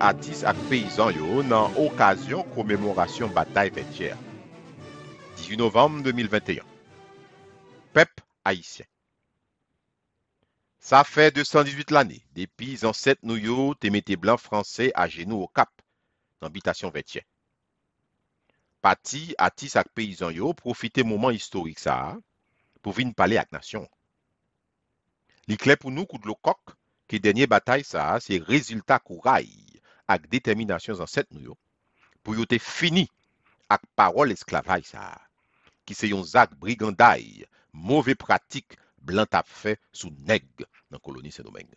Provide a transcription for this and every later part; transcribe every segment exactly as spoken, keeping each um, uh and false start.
atis ak peyizan yo nan okazyon komemorasyon batay Vètyè a. Dizuit novanm de mil venteyen. Pèp ayisyen. Sa fè de san dizuit lane depi zansèt nou yo te mete blan franse ajenou Okap, nan bitasyon Vètyè. Pati, atis ak peyizan yo pwofite moman istorik sa a pou vin pale ak nasyon an. Li klè pou nou kou dlo kòk ke dènye batay sa a se rezilta kouray ak detèminasyon zansèt nou yo pou yo te fini ak pawòl esklavaj sa a, ki se yon zak briganday, move pratik blan t ap fè sou nèg nan koloni Sendomeng.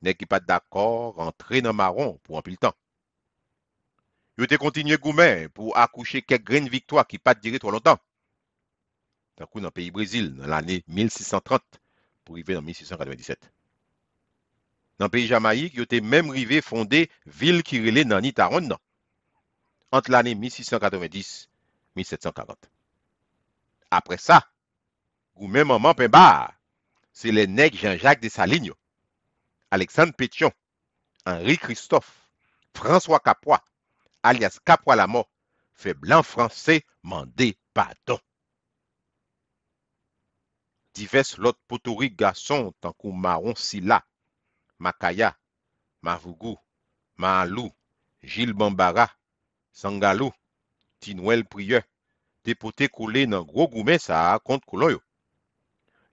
Nèg ki pa t dakò rantre nan mawon pou anpil tan. Yo te kontinye goumen pou akouche kèk grenn viktwa ki pa t dire twò lontan, tankou nan peyi Brezil nan lane mil sis san trant pou rive nan mil sis san katrevenndisèt. Nan peyi Jamayik, yo te menm rive fonde vil ki rele Nanny Tawonn nan, ant lane mil sis san katrevendis, mil sèt san karant. Apre sa, goumen manman penba a, se lè nèg Jean-Jacques Dessalines yo, Alexandre Pétion, Henri Christophe, François Capois, alyas Capois Lamò, fè blan franse mande padon. Divès lòt potorik gason tankou Mawon Sila, Makaya, Mavougou, Maalou, Jil Banbara, Sangalou, Ti Nwèl Priyè, te pote kole nan gwo goumen sa a kont kolon yo.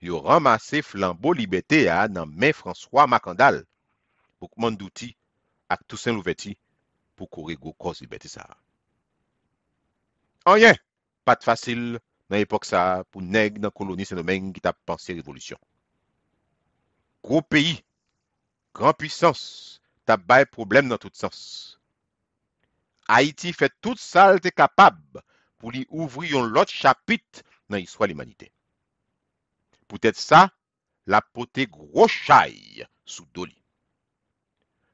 Yo ranmase flanbo libète a nan men Franswa Makandal, Boukmann Douti ak Tousen Louvèti pou kore gwo kòz libète sa a. Anyen pa t fasil nan epòk sa a pou nèg nan koloni Sendomeng ki t ap panse revolisyon. Gwo peyi, gran pwisans, t ap bay pwoblèm nan tout sans. Ayiti fè tout sa l te kapab pou li ouvri yon lòt chapit nan istwa limanite. Poutèt sa, l ap pote gwo chay sou do li.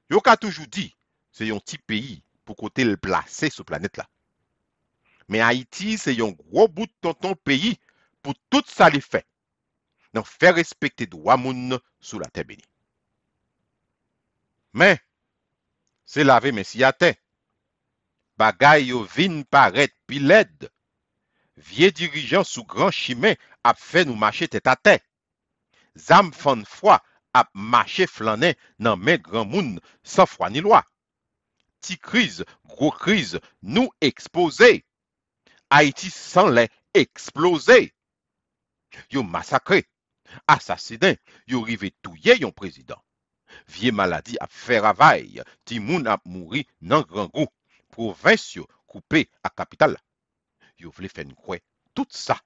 Yo ka toujou di se yon ti peyi pou kote l plase sou planèt la. Men Ayiti se yon gwo bout tonton peyi pou tout sa li fè nan fè respekte dwa moun sou latè beni. Men, se lave men siy atè. Bagay yo vin parèt pi lèd. Vye dirijan sou gran chimen ap fè nou mache tèt atè. Zam fann fwa ap mache flannen nan men granmoun san fwa ni lwa. Ti kriz, gwo kriz, nou ekspoze. Ayiti san lè eksploze. Yo masakre, asasinen, yo rive touye yon prezidan. Vye maladi ap fè ravay, timoun ap mouri nan grangou. Pwovens yo koupe ak kapital la. Yo vle fè n kwè tout sa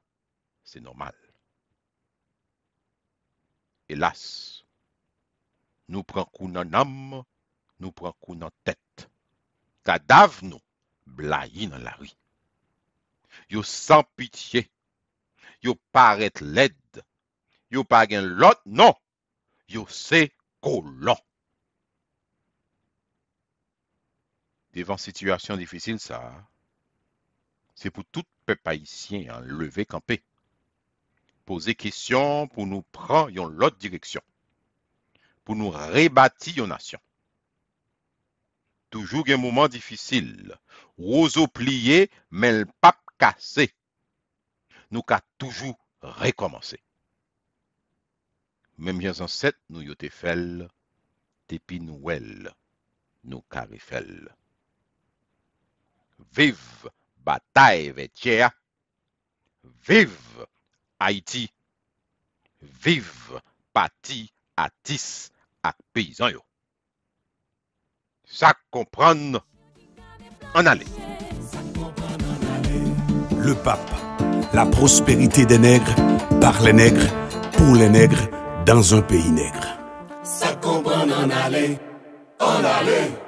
se nòmal. Elas, nou pran kou nan nanm, nou pran kou nan tèt. Kadav nou blayi nan lari. Yo san pitye, yo parèt lèd, yo pa gen lòt non, yo se kolon. Devan sitiyasyon difisil sa a, se pou tout pèp ayisyen an leve kanpe, poze kesyon pou nou pran yon lòt direksyon, pou nou rebati yon nasyon. Toujou gen moman difisil, wozo pliye, men l p ap kase. Nou ka toujou rekòmanse. Menm jan zansèt nou yo te fè l, depi nou wè l, nou ka refè l. Viv batay Vètyè a! Viv Ayiti! Viv pati atis ak peyizan yo! Sa k konprann, ann ale. Le Pape, la prospérité des nègres, par les nègres, pour les nègres, dans un pays nègre. Sa k konprann, ann ale, ann ale.